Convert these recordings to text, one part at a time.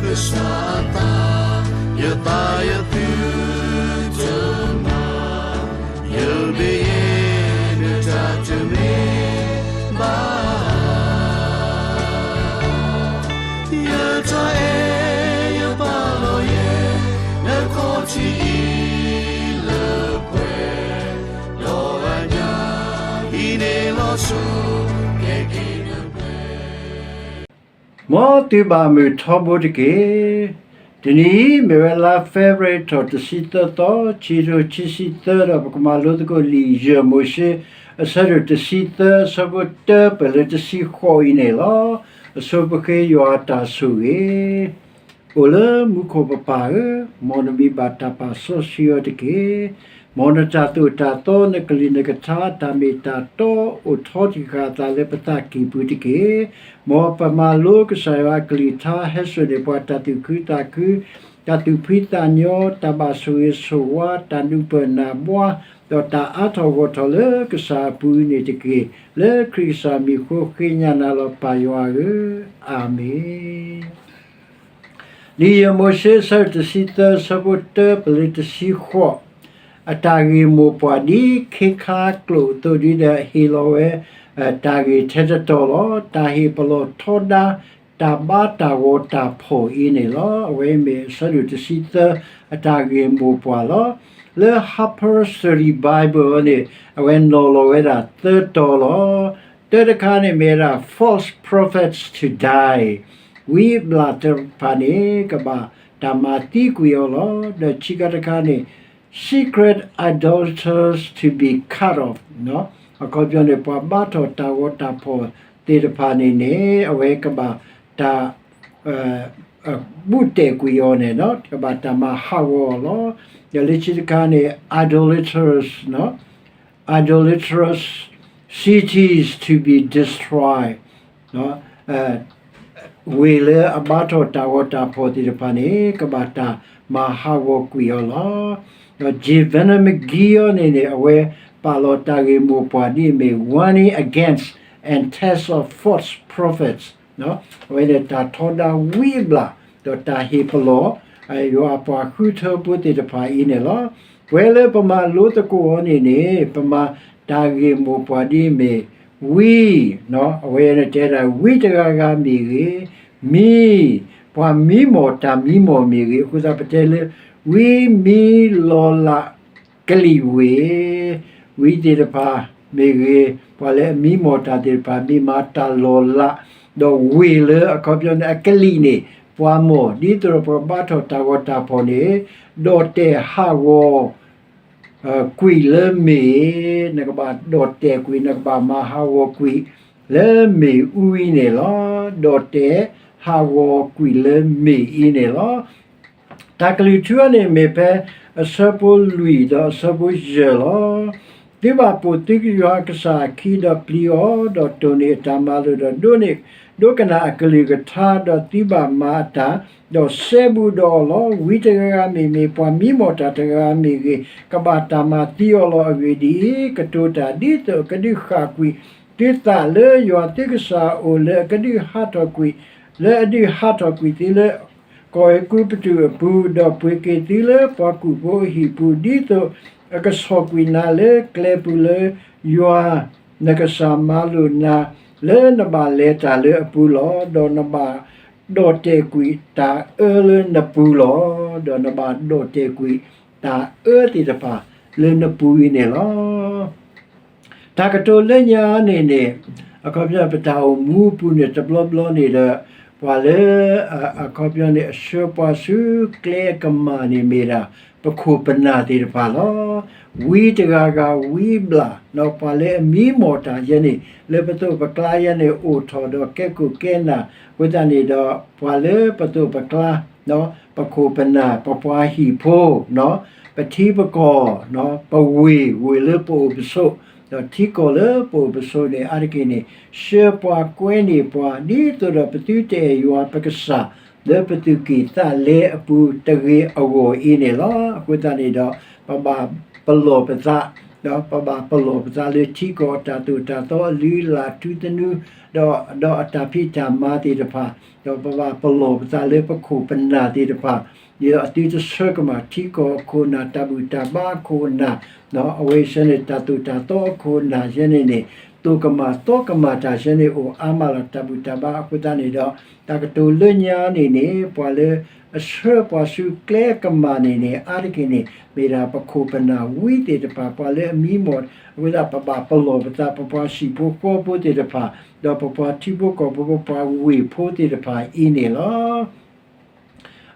ကစၢ်အသး, ယသးယသုတမၤ, ယမ့ၢ်ယဲ နတၢ်တမ့ၢ်ဘၣ် ယတၢ်အဲၣ်ယပာ်လီၤယဲ နခီၣ်ထံးအံၤလၢပှဲၤ, ဒီးအညၣ်အံၤန့ၣ်လီၤဆိ ကဲက့ၤနပှဲၤ မ်သုဘၣ်မုာ်ထီဘိတက့ၢ်. တနံၤအံၤ မ့ၢ်ဝဲလါ February ထီၣ်တဆံသၢသီ, ခံကထိခံဆံသၢ ဒီးပကမၤလိသကိးလံာ်ယဲၢ်မိၤၡ့ အဆၢဒိၣ်တဆံသၢ အဆၢဖိတၢ ပၢၢ်လၢတဆံဃိးအံၤန့ၣ်လီၤ. အဆိပဃ့ယွၤအတၢ်ဆိၣ်ဂ့ၤ အိၣ်လၢမူခိၣ်ပပၢ်ဧၢ, မ်နမံၤဘၣ်တၢ်ပာ်စီဆှံအီၤတက့ၢ်. မ်နတၢ်သိၣ်တၢ်သီ နကလုၢ်နကထါ တၢ်မ့ၢ်တၢ်တီ အိၣ်ထီတံၢ်ဃာ်အသးလၢပသးကံၢ်ပူၤတက့ၢ်. မ်ပမၤလိကစၢ်ယွၤအကလုၢ်ကထါ ဟဲစိာ်န့ၢ်ပှၤတၢ်သူၣ်ခုသးခု, တၢ်သူၣ်ဖှံသးညီ, တၢ်ဘၣ်ဆိၣ်ဂ့ၤဆိၣ်ဝါ, တၢ်နၢ်ပၢၢ်နၢ်ဘှါ, ဒီးတၢ်အါထီၣ်ဂီၢ်ထီၣ်လၢကစၢ်အပူၤန့ၣ်တက့ၢ်. လၢခရံာ်ကစၢ်မံၤအဃိ ဃ့ညါနၤလီၤ ပၢ်ယွၤဧၢ, အၤမ့ၣ်. လံာ်ယဲၢ်မိၤၡ့ အဆၢဒိၣ်တဆံသၢ အဆၢဖိတၢ ပၢၢ်လၢတဆံဃိး, အတၢ်ဂ့ၢ်မိၢ်ပှၢ်ဒ်ခ့ခါကျိာ်အသိး ဒ်ဒီးဟ့ၣ်လီၤဝဲ တၢ်ဂ့ၢ်ထဲတတီၤလီၤ. တၢ်ဟ့ၣ်ပလီၢ်ထီဒါ တၢ်ဘါတၢ်ဂီၤတၢ်ဖှီၣ်အံၤန့ၣ်လီၤ. အဝဲမ့ၢ်အဆၢဒိၣ်တဆံသၢ အတၢ်ဂ့ၢ်မိၢ်ပှၢ်လီၤ. လၢ Harper's Study Bible န့ၣ် အဝဲနီၤလီၤဝဲဒၣ်သၢတီၤလီၤ. တၢတခါန့ၣ်မ့ၢ်ဝဲဒၣ် false prophets to die, ဝံအဘျၣ်သ့ၣ်တဖၣ်န့ၣ် ကဘၣ်တၢ်မၤသံကွံာ်အီၤလီၤ. ဒီးခံခါတခါန့ၣ် secret idolaters to be cut off, အခီပညီန့ၣ် ပှၤဘါထီၣ်တၢ်ဂီၤတၢ်ဖှီၣ်သ့ၣ်တဖၣ်န့ၣ်န့ၣ် အဝဲကဘၣ်တၢ် ဘူးတဲာ်ကွံာ်အီၤန့ၣ် ကဘၣ်တၢ်မၤဟးဂီၤအီၤလီၤ. ဒီးလၢခံတခါန့ၣ် idolaters, idolatrous cities to be destroyed, ဝ့ၢ်လၢအဘါထီၣ်တၢ်ဂီၤတၢ်ဖှီၣ်သ့ၣ်တဖၣ်န့ၣ် ကဘၣ်တၢ်မၤဟးဂီၤကွံာ်အီၤလီၤ. ဒီး Jay Vernon McGee အံၤန့ၣ်န့ၣ် အဝဲပာ်လီၤတၢ်ဂ့ၢ်မိၢ်ပှၢ်ဒ်အမ့ၢ် warning against and test of false prophets, အဝဲန့ၣ်တၢ်ထီဒါဝံအဘျၣ် ဒီးတၢ်ဟ့ၣ်ပလီၢ် ယွၤအပှၤဃုထၢဖိသ့ၣ်တဖၣ်အံၤန့ၣ်လီၤ. ပဝဲလၢပမၤလိသကိးအီၤန့ၣ်န့ၣ် ပမၤတၢ်ဂ့ၢ်မိၢ်ပှၢ်ဒ်အမ့ၢ် ဝံ, အဝဲန့ၣ်တဲဒၣ် ဝံတဂၤဂၤမ့ၢ်ဂ့ၤ, မံ, ပှၤမံမီၢ်တၢ်မံမီၢ်မ့ၢ်ဂ့ၤ, အဃိသတးပတဲလၢ ဝံမံလီၤလးကလံၣ်ဝ့ၢ်, ဝံသ့ၣ်တဖၣ်မ့ၢ်ဂ့ၤ, ပှၤလၢအမံမီၢ်တၢ်သ့ၣ်တဖၣ် မ့ၢ်မၤတၢ်လီၤလး, ဒီးဝ့ၢ်လၢအခီပညီန့ၣ် အကလံၣ်န့ၣ် ပှၤမီၢ် ဒ်သိးဒီးပှၤဘါထီၣ်တၢ်ဂီၤတၢ်ဖှီၣ်န့ၣ် ဒီးတဲာ်ဟးဂီၤ ကွံာ်လၢမ့ၢ်, နကဘၣ်ဒီးတဲာ်ကွံာ် နကဘၣ်မၤဟးဂီၤကွံာ်လၢမ့ၢ်အူအံၤန့ၣ်လီၤ. ဒီးတဲာ်ဟးဂီၤကွံာ်လၢမ့ၢ်အံၤန့ၣ်လီၤ. တၢ်ကလုၢ်ထူအံၤန့ၣ်မ့ၢ်ဖဲ အဆၢဖိလွံၢ်ဒီးအဆၢဖိယဲၢ်လီၤ. သုဘၣ်ပိာ်သုယွၤကစၢ်အခံ ဒီးပျံၤအီၤ, ဒီးတိၢ်န့ၢ်အတၢ်မၤလိာ်, ဒီးဒိးန့ၢ် ဒိကနၣ်အကလုၢ်ကထါ, ဒီးသုဘၣ်မၤအတၢ်, ဒီးစဲဘူးဒီးအီၤလီၤ. ဝံတဂၤဂၤမ့ၢ်ဂ့ၤ, ပှၤမံမီၢ်တၢ်တဂၤဂၤမ့ၢ်ဂ့ၤ, ကဘၣ်တၢ်မၤသံအီၤလီၤ. အဂ့ၢ်ဒ်အံၤ, ကတိၤတၢ်ဒ်သိးအကဒုးဃၣ်ကွံာ်သုသးလၢယွၤသုကစၢ်အအိၣ်လၢအကဒုးဟးထီၣ်ကွံာ်, လၢအဒုးဟးထီၣ်ကွံာ်သုလၢ ကီၢ်အဲၤကူပတူးအပူၤ, ဒီးပှ့ၤက့ၤသုလၢပှၤကူၣ်ဖိအဟံၣ်ပူၤ, ဒ်သိးအကဆီၣ်ကွံာ်နၤလၢကျဲပူၤလၢယွၤနကစၢ်မၤလိာ်နၤ လၢနဘၣ်လဲၤတၢ်လၢအပူၤလီၤ. ဒီးနဘၣ်ဒီးတဲာ်ကွံာ်တၢ်အၢလၢနပူၤလီၤ. ဒီးနဘၣ်ဒီးတဲာ်ကွံာ်တၢ်အၢသ့ၣ်တဖၣ်လၢနပူၤအံၤန့ၣ်လီၤ. တၢ်ကတိၤလၢညါန့ၣ်န့ၣ် အခီပညီပတၢ်အိၣ်မူအပူၤန့ၣ် တဘျီဘျီန့ၣ်ဒီး ပှၤလၢ အခီပညီန့ၣ် အဆှၢပှၤဆူကျဲအကမၣ်န့ၣ်မ့ၢ်ဒၣ် ပခိၣ်ပနၢ်သ့ၣ်တဖၣ်လီၤ. ဝံတဂၤဂၤဝံဘျၣ် ပှၤလၢအမံမီၢ်တၢ်ယဲန့ၣ် လၢပသိးပကျါယဲန့ၣ် အိၣ်ထီၣ်ဒီးကဲခိၣ်ကဲနၢ် အဃိသတးန့ၣ်ဒီး ပှၤလၢပသိးပကျါ ပခိၣ်ပနၢ် ပပှၤဟံၣ်ဖိ ပထံပကီၢ် ပဝ့ၢ် ဝ့ၢ်လၢပအိၣ်ပဆိး ဒီးထံကီၢ်လၢပအိၣ်ပဆိးန့ၣ် အါတက့ၢ်န့ၣ် ဆှၢပှၤကွဲန့ၢ်ပှၤ ဒ်သိးဒီးပသုတအဲၣ်ယွၤပကစၢ် လၢပသူၣ်ကံၢ်သးလဲအပူၤတဂ့ၤအဂီၢ်အံၤန့ၣ်လီၤ. အဃိသတးန့ၣ်ဒီး ပဘၣ်ပလီၢ်ပသး ဒီးပဘၣ်ပလီၢ်ပသးလၢထံကီၢ်အတၢ်သိၣ်တၢ်သီအလုၢ်အလၢ်ထူသနူ ဒီး ဒီးအတၢ်ဖံးတၢ်မၤသ့ၣ်တဖၣ်, ဒီးပဘၣ်ပလီၢ်ပသးလၢပခိၣ်ပနၢ်သ့ၣ်တဖၣ်, ဒ်သိးအသုတဆၢကမၣ်ထံကီၢ်အခိၣ်အနၢ် တၢ်ဘူၣ်တၢ်ဘါအခိၣ်အနၢ်, အဝဲဆဲန့ၣ် တၢ်သိၣ်တၢ်သီအခိၣ်အနၢ်ဆဲန့ၣ်န့ၣ် သိၣ်ကမၣ်သီကမၣ်တၢ်ဆဲန့ၣ်အိၣ်အါမးလီၤ တၢ်ဘူၣ်တၢ်ဘါအဃိသတးန့ၣ်ဒီး တၢ်ကတိၤလၢညါန့ၣ်န့ၣ် ပှၤလၢအဆှၢပှၤဆူကျဲကမၣ်န့ၣ်န့ၣ် အါတက့ၢ်န့ၣ် မ့ၢ်ဒၣ်ပခိၣ်ပနၢ်ဝံသ့ၣ်တဖၣ် ပှၤလၢအမံမီၢ် အဃိသတး ပဘၣ်ပလီၢ်ပသး ပပှၤဟံၣ်ဖိဃီဖိသ့ၣ်တဖၣ်, ဒီးပပှၤထံဖိကီၢ်ဖိ ပပှၤဝ့ၢ်ဖိသ့ၣ်တဖၣ်အံၤန့ၣ်လီၤ.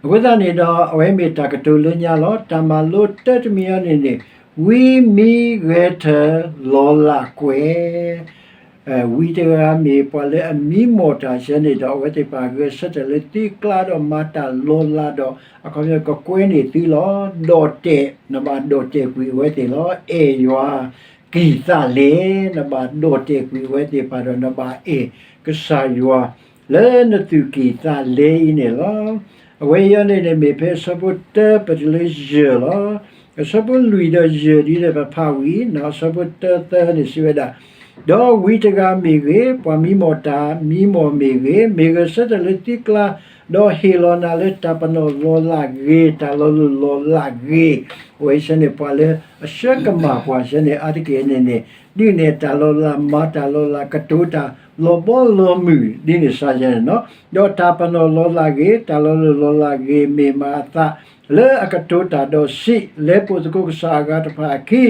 အဃိသတးန့ၣ်ဒီး အဝဲမ့ၢ်တၢ်ကတိၤလၢညါလီၤ. တၢ်မၤလိတၢတမံၤအံၤန့ၣ်န့ၣ် ဝံမံဂဲၤထၢၣ်လီၤလးကွဲၤ ဝံတဂၤမ့ၢ်ပှၤလၢအမံမီၢ်တၢ်ဆဲန့ၣ်ဒီး အဝဲသ့ၣ်တဖၣ်ဂဲၤဆၢထၢၣ်လၢသုကျါဒီးမၤတၢ်လီၤလးဒီး အခီပညီကကွဲန့ၢ်သုလီၤ. ဒီးတဲာ် နဘၣ်ဒီးတဲာ်ကွံာ်အဝဲသ့ၣ်လီၤ. အဲၣ်ယွၤကံၢ်သးလဲ, နဘၣ်ဒီးတဲာ်ကွံာ်အဝဲသ့ၣ်တဖၣ်ဒီး နဘၣ်အဲၣ်ကစၢ်ယွၤ လၢနသူၣ်ကံၢ်သးလဲအံၤန့ၣ်လီၤ. အဝဲအံၤန့ၣ်န့ၣ် မ့ၢ်ဖဲအဆၢဖိတၢပတုၤလၢယဲၢ်လီၤ. အဆၢဖိလွံၢ်ဒီးယဲၢ်ဒ်လဲၣ်ပဖးဝံၤ အဆၢဖိတၢသၢန့ၣ်စံးဝဲဒၣ်, ဒီးဝံတဂၤမ့ၢ်ဂ့ၤ, ပှၤမံမီၢ်တၢ်မံမီၢ်မ့ၢ်ဂ့ၤ, မ့ၢ်ဂဲၤဆၢထၢၣ်လၢသုကျါ, ဒီးဟ့ၣ်လီၤနၤလၢတၢ်ပနီၣ်လီၤလးဂ့ၤ, တၢ်လီၤလိၢ်လီၤလးဂ့ၤ, အဝဲဆဲန့ၣ် ပှၤလၢအဆှၢကမၣ်ပှၤဆဲန့ၣ် အါတက့ၢ်န့ၣ်န့ၣ် ဒုးနဲၣ်တၢ်လီၤလး မၤတၢ်လီၤလး ကတိၤတၢ်လီၤဘီလီၤမုၢ် ဒ်န့ၣ်စ့ၢ်ကီးန့ၣ်လီၤ. ဒီးတၢ်ပနီၣ်လီၤလးဂ့ၤ, တၢ်လီၤလိၢ်လီၤလးဂ့ၤ မ့ၢ်မၤအသး လၢအကတိၤတၢ်ဒီးစံး, လဲၤပိာ်သကိးကစၢ်အဂၤတဖၣ်အခံ,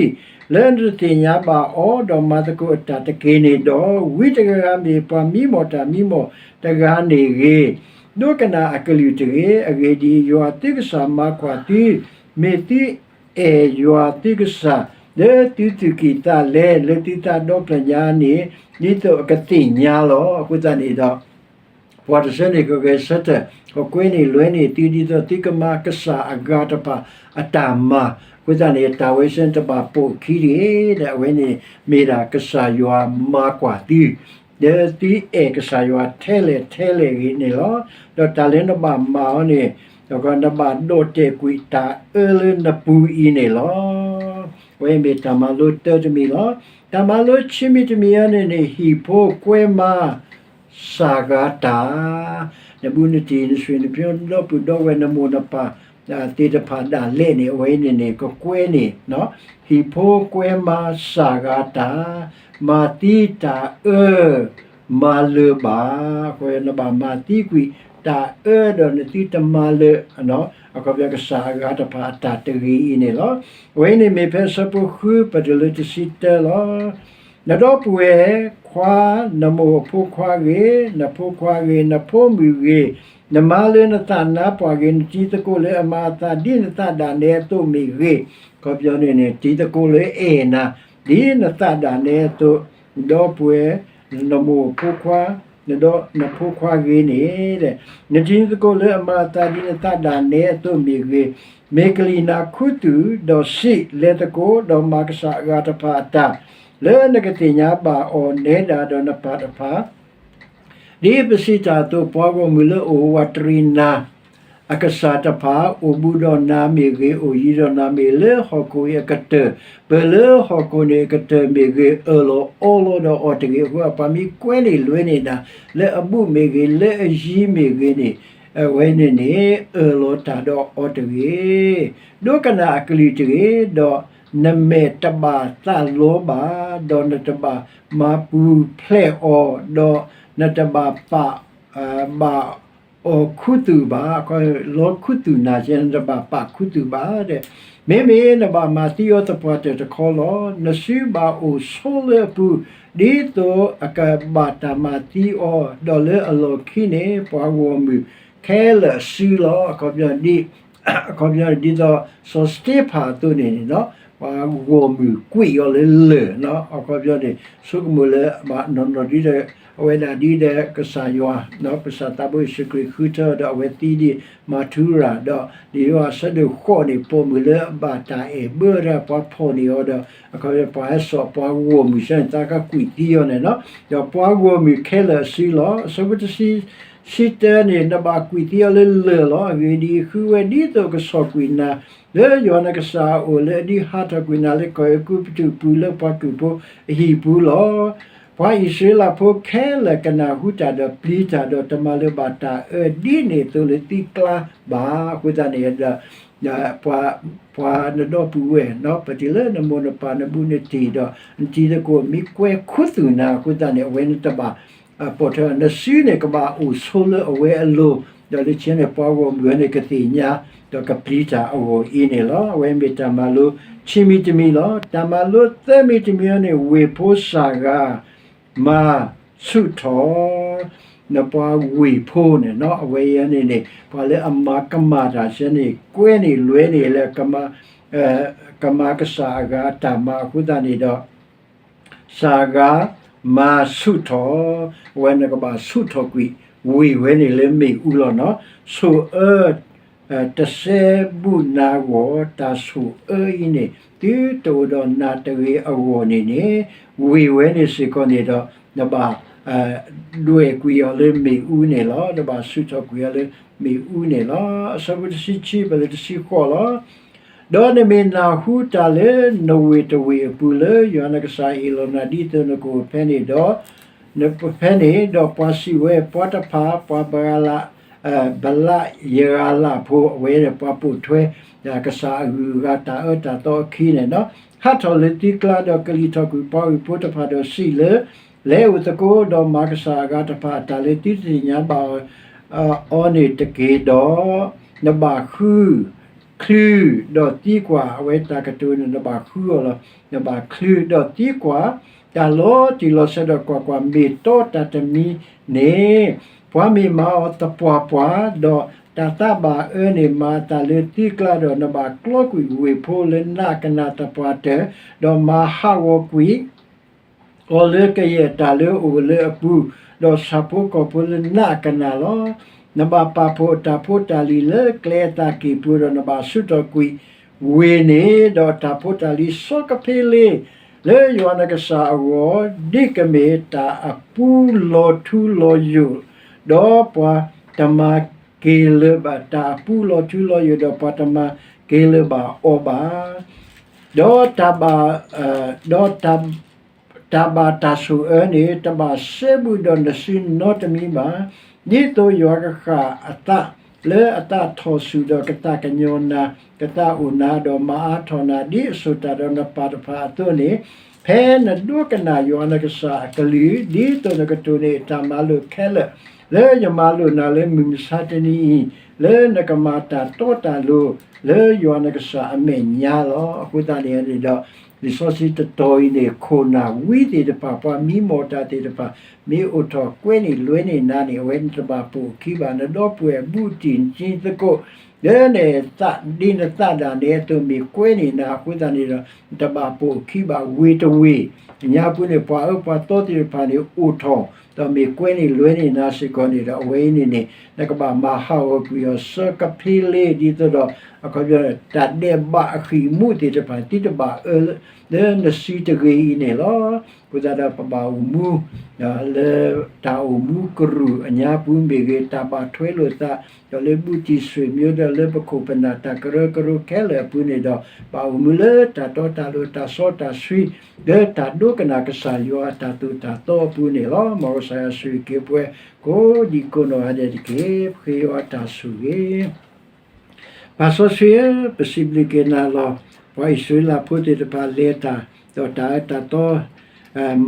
လၢနတသ့ၣ်ညါဘၣ်အီၤ, ဒီးမၤသကိးအတၢ်တက့ၢ်န့ၣ်ဒီး, ဝံတဂၤမ့ၢ်ပှၤမံမီၢ်တၢ်မံမီၢ်တဂၤန့ၣ်ဂ့ၤ, ဒိကနၣ်အကလုၢ်တဂ့ၤ. အဂ့ၢ်ဒ်အံၤ, ယွၤသုကစၢ်မၤကွၢ်သု, မ့ၢ်သုအဲၣ်ယွၤသုကစၢ် လၢသုသူၣ်ကံၢ်သးလဲ, လၢသုသးဒီဖျၢၣ်ညါန့ၣ်, ဒ်သိးအကသ့ၣ်ညါလီၤ. အဃိသတးန့ၣ်ဒီး ပှၤတဆၢန့ၣ် ကဂဲၤဆၢထၢၣ် ကကွဲန့ၢ်လွဲန့ၢ်သု ဒ်သိးသုကမၤကစၢ်အဂၤတဖၣ်အတၢ်မၤ, အဃိသတးန့ၣ် တၢ်ဝဲဆဲန့ၣ်တဘၣ်ပိာ်ခံတဂ့ၤဒီး အဝဲန့ၣ်မ့ၢ်ဒၣ်ကစၢ်ယွၤမၤကွၢ်သု, ဒီးသုအဲၣ်ကစၢ်ယွၤထဲလဲၣ်ထဲလဲၣ်ဂ့ၤန့ၣ်လီၤ. ဒီးတၢ်လၢနဘၣ်မၤအီၤန့ၣ်, နဘၣ်ဒီၣ်တဲာ်ကွံာ်တၢ်အၢလၢနပူၤအံၤန့ၣ်လီၤ. အဝဲမ့ၢ်တၢ်မၤလိတၢတမံၤလီၤ. တၢ်မၤလိခံမံၤတမံၤအံၤန့ၣ်န့ၣ် ဟံၣ်ဖိကွဲမါ စၢ်ဂၤတၢ်, နဘူးနတံၢ် နဆွေနမျိုး နဒီပုၢ်ဒီဝဲၢ်နမိၢ်နပၢ်သ့ၣ်တဖၣ်ဒၣ်လဲာ်န့ၣ် အဝဲအံၤန့ၣ်န့ၣ် ကကွဲန့ၢ် ဟံၣ်ဖိကွဲမါစၢ်ဂၤတၢ်, မၤသံတၢ်အၢ မၤလၢၤဘၣ်, အဃိနဘၣ်မၤသံကွံာ်တၢ်အၢဒီးနသုတမၤလၢၤ, အခီပညီကစၢ်အဂၤတဖၣ်အတၢ်တဂ့ၤအံၤန့ၣ်လီၤ. အဝဲအံၤန့ၣ်မ့ၢ်ဖဲအဆၢဖိဃု ပတုၤလၢတဆံတၢလီၤ. နဒီပုၢ်ဝဲၢ်ခွါ, နမိၢ်အဖိခွါဂ့ၤ, နဖိခွါဂ့ၤ, နဖိမုၣ်ဂ့ၤ, နမါလၢနသးနါပှၢ်ဂ့ၤ, နတံၤသကိးလၢအမၤအသးဒ်နသးဒၣ်နဲအသိးမ့ၢ်ဂ့ၤ, အခီပညီန့ၣ်န့ၣ် တံၤသကိးလၢအဲၣ်နၤ ဒ်နသးဒၣ်နဲအသိး, နဒီပုၢ်ဝဲၢ်, နမိၢ်အဖိခွါ, နဒီးနဖိခွါဂ့ၤန့ၣ်, နတံၤသကိးလၢအမၤအသးဒ်နသးဒၣ်နဲအသိးမ့ၢ်ဂ့ၤ, မ့ၢ်ကလံၣ်နၤခူသူၣ်, ဒီးစံး, လဲၤသကိး, ဒီးမၤကစၢ်အဂၤတဖၣ်အတၢ်, လၢနကသ့ၣ်ညါဘၣ်အီၤနဲဒၣ်ဒီးနပၢ်တဖၣ် ဒ်ပစံးတၢ်အသိး, ပှၤဂီၢ်မုၢ်လၢအိၣ်ဝးတရံးနၤ အကစၢ်တဖၣ် အိၣ်ဘူးဒီးနၤမ့ၢ်ဂ့ၤ, အိၣ်ယံၤဒီးနၤမ့ၢ်ဂ့ၤ, လၢဟီၣ်ခိၣ်အံၤအကတၢၢ်, ပၢၢ်လၢဟီၣ်ခိၣ်န့ၣ်အကတၢၢ်မ့ၢ်ဂ့ၤ, အၢၣ်လီၤအီလီၤဒီးအီၤတဂ့ၤ. အဃိပှၤမ့ၢ်ကွဲန့ၢ်လွဲန့ၢ်နၤ လၢအဘူးမ့ၢ်ဂ့ၤ, လၢအယံၤမ့ၢ်ဂ့ၤန့ၣ်, အဝဲန့ၣ်န့ၣ် အၢၣ်လီၤတၢ်ဒီးအီၤတဂ့ၤ. ဒိကနၣ်အကလုၢ်တဂ့ၤ, ဒီးနမဲာ်တဘၣ်သးလီဘၣ်, ဒီးနတဘၣ်မၤပူၤဖျဲးအီၤ, ဒီးနတဘၣ်ပာ် ဘၣ်အီၤခူသူၣ်ဘၣ်, လီၤခူသူၣ်နၤကဲ နတဘၣ်ပာ်ခူသူၣ်ဘၣ်ဒီး, မ့မ့ၢ်နဘၣ်မၤသံအီၤသပှၢ်တၢၢ်တခီလီၤ. နစုဘၣ်အိၣ်ဆိလၢအပူၤ, ဒ်သိးအကဘၣ်တၢ်မၤသံအီၤ, ဒီးလၢအလီၢ်ခံန့ၣ် ပှၤဂီၢ်မုၢ်ခဲလၢာ်စုလီၤ. အခီပညီဒ် အခီပညီဒ်သိး စီၤစတ့ဖၣ်အသိးန့ၣ်န့ၣ်, ပှၤဂီၢ်မုၢ်ကွံာ်အီၤလၢလၢၢ်, အခီပညီန့ၣ် ဆိကမိၣ်လၢဘၣ်နီၢ်နီၢ်ဒ်ဒီး အဝဲဒၣ်ဒ်ဒီးကစၢ်ယွၤ, ကစၢ်သးဘိယ့ၣ်ၡူးခရံာ်ဃုထၢဒီးအဝဲသံဒ် မၤထူရၤဒီး ဒ်ယိၤဟၣ်အဆၢဒိၣ်ဃိးန့ၣ် ပိာ်မုၣ်လၢအဘၣ်တၢ်အဲၣ်ဘၢဒၣ်ပှၤဖီၣ်န့ၢ်အီၤဒီး အခီပညီပှၤဟဲစိာ်ပှၤဂီၢ်မုၢ်ဆၢန့ၣ် သးကကွံာ်သံအီၤန့ၣ်လီၤ. ဒီးပှၤဂီၢ်မုၢ်ခဲလၢာ်အစုလီၤ. အဆၢဖိတဆံ ဆံတၢန့ၣ် နဘၣ်ကွံာ်သံအီၤလၢလၢၢ်လီၤ. အဂ့ၢ်ဒ်အံၤ, ဃုဝဲဒ်သိးကဆီၣ်ကွံာ်နၤ လၢယွၤနကစၢ်အအိၣ် လၢအဒုးဟးထီၣ်ကွံာ်နၤလၢကီၢ်အဲၤကူပတူးအပူၤ လၢပှၤကုၢ်ဖိအဟံၣ်ပူၤလီၤ. ပှၤအံၣ်စရ့လးဖိခဲလၢာ်ကနၢ်ဟူတၢ်ဒီးပျံၤတၢ်ဒီး တမၤလိာ်ဘၣ်တၢ်အၢဒ်န့ၣ်အသိးလၢသုကျါဘၣ်. အဃိသတးန့ၣ်ဒီး ပှၤ ပှၤနဒီပုၢ်ဝဲၢ် ပတုၤလၢနမိၢ်နပၢ်နဘူးနတံၢ်ဒီး နတံၤသကိးမ့ၢ်ကွဲခူသူၣ်နၤအဃိသတးန့ၣ် အဝဲန့ၣ်တဘၣ် ပိာ်ထွဲ နစုန့ၣ်ကဘၣ်အိၣ်ဆိလၢအဝဲအလိၤ, ဒီးလၢခံန့ၣ် ပှၤဂီၢ်မုၢ်ဝဲန့ၣ်ကသ့ၣ်ညါ ဒီးကပျံၤတၢ်အဂီၢ်အံၤန့ၣ်လီၤ. အဝဲမ့ၢ်တၢ်မၤလိခံမံၤတမံၤလီၤ. တၢ်မၤလိသၢမံၤတမံၤန့ၣ် ဝ့ၢ်ဖိစၢ်ဂၤ မၤဆူၣ်ထီၣ် နပှၤဝ့ၢ်ဖိန့ၣ် အဝဲအံၤန့ၣ်န့ၣ် ပှၤလၢအမၤကမၣ်တၢ်ဆၢန့ၣ် ကွဲန့ၢ်လွဲန့ၢ်လၢ ကမၤကစၢ်အဂၤအတၢ်မၤအဃိသတးန့ၣ်ဒီး စၢ်ဂၤ မၤဆူၣ်ထီၣ်, အဝဲနကဘၣ်ဆူၣ်ထီၣ်ကွံာ် ဝ့ၢ်ဝဲန့ၣ်လၢမ့ၣ်အူလီၤနီၤ. ဆိၣ်အၢ တစဲဘူးနၤဂီၢ် တၢ်ဆိၣ်အၢအံၤန့ၣ် သုတအိၣ်ဒီးနၤတဂ့ၤအဂီၢ်န့ၣ်န့ၣ် ဝ့ၢ်ဝဲန့ၣ်စ့ၢ်ကီးန့ၣ်ဒီး နဘၣ် ဒွဲၣ်ကွံာ်အီၤလၢမ့ၣ်အူန့ၣ်လီၤ. နဘၣ်ဆူၣ်ထီၣ်ကွံာ်အီၤလၢမ့ၣ်အူန့ၣ်လီၤ. အဆၢဖိတဆံခံ ပလၢတဆံဃိးလီၤ. ဒီးနမ့ၢ်နၢ်ဟူတၢ်လၢနဝ့ၢ်တဝ့ၢ်အပူၤ လၢယွၤနကစၢ်ဟ့ၣ်လီၤနၤ ဒ်သိးနကအိၣ်ဖဲန့ၣ်ဒီး နဖဲန့ၣ် ဒီးပှၤစံးဝဲ ပှၤတဖၣ် ပှၤဘလး ဘလးယဂၤလးဖိ အဝဲန့ၣ်ပှၤပိာ်ထွဲ ကစၢ်အဂုၤအဂၤတၢ်အၢတၢ်သီအခံန့ၣ်ဒီး ဟးထီၣ်လၢသုကျါ ဒီးကလံၣ်ထီၣ်ကွံာ်ပှၤဝ့ၢ်ဖိတဖၣ်ဒီးစံးလၢ လဲၤအိၣ်သကိး ဒီးမၤကစၢ်အဂၤတဖၣ်အတၢ်လၢသုတသ့ၣ်ညါဘၣ်အီၤန့ၣ်တက့ၢ်ဒီး နဘၣ်ဃု ချုဒီးသံကွၢ် အဝဲတၢ်ကတိၤန့ၣ် နဘၣ်ဃုအီၤလီၤ. နဘၣ်ချုဒီးသံကွၢ် တၢ်လီၤတံၢ်လီၤဆဲးဒီးကွၢ်ကွၢ် မ့ၢ်တီတၢ်တမံၤန့ၣ် ပှၤမ့ၢ်မၤအီၤသပှၢ်ပှၢ် ဒီးတၢ်သးဘၣ်အၢန့ၣ် မၤအသးလၢသုကျါဒီး နဘၣ်ကျီကွံာ်ဝ့ၢ်ဖိလၢနးကနၣ်သပှၢ်တၢၢ်, ဒီးမၤဟးဂီၤကွံာ် အီၤလၢကယဲၢ်တၢ်လၢအအိၣ်လၢအပူၤ, ဒီးဆၣ်ဖိကီၢ်ဖိလၢနးကနၣ်လီၤ. နဘၣ်ပာ်ဖှိၣ်အတၢ်ဖိတၢ်လံၤလၢကျဲအသးကံၢ်ပူၤဒီး နဘၣ်ဆူၣ်ထီၣ်ကွံာ်ဝ့ၢ်န့ၣ်, ဒီးတၢ်ဖိတၢ်လံၤစီကဖ့လ့ လၢယွၤနကစၢ်အဂီၢ်, ဒ်ကမ့ၢ်တၢ်အပူလီၤထူလီၤယိာ်, ဒီးပှၤတမၤက့ၤလၢၤဘၣ်, တၢ်အပူလီၤထူလီၤယိာ် ဒီးပှၤတမၤက့ၤလၢၤဘၣ်အီၤဘၣ်. ဒီးတၢ်ဘၣ် ဒီးတၢ်ဘၣ်တၢ်ဆိၣ်အၢန့ၣ် တဘၣ်စဲဘူးဒီးနစုနီတမံၤဘၣ်. ဒ်သိးယွၤကဃၣ်အသးလၢအသးထီၣ်ဆူၣ်ဒီး ကသးကညီၤနၤ, ကသးအိၣ်နၤ, ဒီးမၤအါထီၣ်နၤ ဒ်အဆိၣ်တၢ်ဒီးနပၢ်တဖၣ်အသိးန့ၣ်, ဖဲနဒိကနၣ်ယွၤနကစၢ်အကလုၢ်, ဒ်သိးနကတိၢ်န့ၢ်အတၢ်မၤလိာ်ခဲလၢာ် လၢယမၤလိာ်နၤလၢမုၢ်မဆါတနံၤအံၤ, လၢနကမၤတၢ်တီတၢ်လိၤ လၢယွၤနကစၢ်အမဲာ်ညါလီၤ. အဃိသတးန့ၣ်န့ၣ်ဒီး လံာ်စီဆှံတတီၤအံၤန့ၣ် ခိၣ်နၢ်ဝံသ့ၣ်တဖၣ် ပှၤမံမီၢ်တၢ်သ့ၣ်တဖၣ် မ့ၢ်အိၣ်ထီၣ်ကွဲန့ၢ်လွဲန့ၢ်နၤန့ၣ် အဝဲန့ၣ်တဘၣ်ပိာ်အခံဘၣ်. နဒီပုၢ်ဝဲၢ်ဘူးတံၢ်နတံၤသကိး လၢနသးဒ့နသးဒၣ်နဲအသိး မ့ၢ်ကွဲန့ၢ်နၤအဃိသတးန့ၣ်ဒီး နတဘၣ်ပိာ်အခံဘၣ်. ဝ့ၢ်တဝ့ၢ် ညါပူၤန့ၣ် ပှၤအၢပှၤသီသ့ၣ်တဖၣ်န့ၣ် အိၣ်ထီၣ် ဒီးမ့ၢ်ကွဲန့ၢ်လွဲန့ၢ်နၤစ့ၢ်ကီးန့ၣ်ဒီး အဝဲအံၤန့ၣ်န့ၣ် နကဘၣ်မၤဟးဂီၤကွံာ်အီၤ စီကဖ့လ့ ဒ်သိးဒီး အခီပညီ တၢ်ဒဲးဘးအဃံၢ်အမူးသ့ၣ်တဖၣ် သုတဘၣ်အၢ လၢနစုတဂ့ၤအံၤန့ၣ်လီၤ. အဃိသတးဒီး ပဘၣ်အိၣ်မူ လၢတၢ်အိၣ်မူကရူၢ်အညါပူၤမ့ၢ်ဂ့ၤ, တၢ်ဘၣ်ထွဲလိာ်သး ဒီးလၢဘူးတံၢ်ဆွေမျိုး ဒီးလၢပခိၣ်ပနၢ်တၢ်ကရၢကရိခဲလၢာ်အပူၤန့ၣ်ဒီး ဘၣ်အိၣ်မူလၢတၢ်တီတၢ်လိၤ တၢ်စီတၢ်ဆှံ လၢတၢ်ဒိကနၣ်ကစၢ်ယွၤအတၢ်သိၣ်တၢ်သီအပူၤန့ၣ်လီၤ. မ်ကစၢ်ယွၤဆိၣ်ဂ့ၤက့ၤပဝဲ ကိးဒံကိးနီၢ်ဂၤဒဲးတက့ၢ်. ပဃ့ယွၤတၢ်ဆိၣ်ဂ့ၤ ပၢ်စီဆှံဧၢ, ပစံးဘျုးက့ၤနၤလီၤ. ပှၤအံၣ်စရ့လးဖိသ့ၣ်တဖၣ်လဲၤတၢ် ဒီးတၢ်အၢတၢ်သီ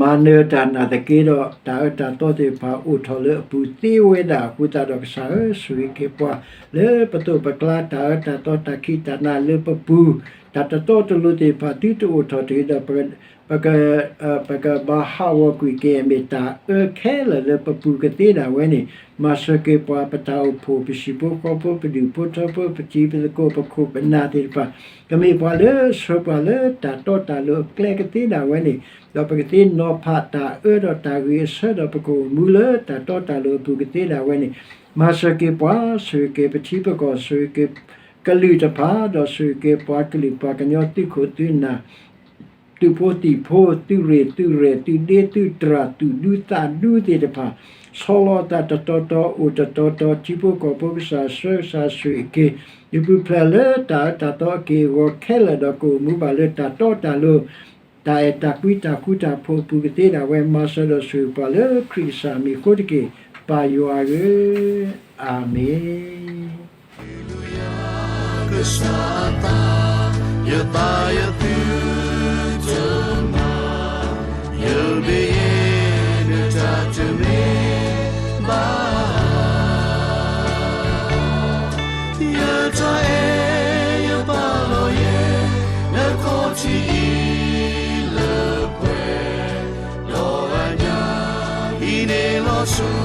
မၤနၢၤတၢ်နာ်သက့ဒီး တၢ်အၢတၢ်သီသ့ၣ်တဖၣ်အိၣ်ထီၣ်လၢအပူၤသ့ဝဲဒၣ်အဃိသတးဒီး ကစၢ်ဧၢ, ဆိၣ်ဂ့ၤက့ၤပှၤ လၢပသိးပကျါ တၢ်အၢတၢ်သီတၢ်ခံးတၢ်နၤလၢပပူၤ တၢ်တတီတလိၤသ့ၣ်တဖၣ် သုတအိၣ်ထီၣ်တဂ့ၤဒီး ပက ပကဘၣ်ဟးဂီၤကွံာ်က့ၤ မ့ၢ်တၢ်အၢခဲလၢာ်လၢပပူၤကသ့ဒၣ်ဝဲန့ၣ်, မၤစၢၤက့ၤပှၤ ပတၢ်အိၣ်ဖှိၣ် ပဟံၣ်ဖိဃီဖိ ပဒူၣ်ဖိထၢဖိ ပတံၤပသကိး ပခိၣ်ပနၢ်သ့ၣ်တဖၣ် ကမ့ၢ်ပှၤလၢဆှၢပှၤလၢတၢ်တီတၢ်လိၤအကျဲကသ့ဒၣ်ဝဲန့ၣ်, ဒီးပကသ့နီၤဖးတၢ်အၢဒီးတၢ်ဂ့ၤအဆၢ ဒီးပကအိၣ်မူလၢတၢ်တီတၢ်လိၤအပူၤကသ့ဒၣ်ဝဲန့ၣ်, မၤစၢၤက့ၤပှၤ ဆိၣ်ဂ့ၤက့ၤပထံပကီၢ် ဆိၣ်ဂ့ၤက့ၤကလုာ်တဖၣ် ဒီးဆိၣ်ဂ့ၤက့ၤပှၤကလုာ်ပှၤကညီသုးခိၣ်သုးနၢ် သုးဖိသံၣ်ဖိ, သုးရ့ၣ်သုးရဲၣ်, သုးဒ့သုးတြၢ်, သုးဒူသးဒူသ့ၣ်တဖၣ်, ဆီလီၤအသးတတီၤတီၤ, အိၣ်တတီၤတီၤ, ထံဖိကီၢ်ဖိကစၢ်ဆှၢကစၢ်ဆိၣ်ဂ့ၤက့ၤ, ယပုၢ်ဖျဲၣ်လၢတၢ်အၢတၢ်သီအက့ၢ်အဂီၤခဲလၢာ်ဒီး ကအိၣ်မူဘၣ်လၢတၢ်တီတၢ်လိၤ, တၢ်အဲၣ်တၢ်ကွံတၢ်ဃူတၢ်ဖိးအပူၤကသ့ဒၣ်ဝဲ, မၤစၢၤဒီးဆိၣ်ဂ့ၤပှၤလၢခရံာ်ကစၢ်မံၤအဃိတက့ၢ်, ပၢ်ယွၤဧၢ, အၤမ့ၣ်. ကစၢ်အသး, ယသးယသုတမၤ, ယမ့ၢ်ယဲနတၢ်တမ့ၢ်ဘၣ်. ယတၢ်အဲၣ်ယပာ်လီၤယဲ, နခီၣ်ထံးအံၤလၢပှဲၤ, ဒီးအညၣ်, ဟံးန့ၢ်လီၤဆိ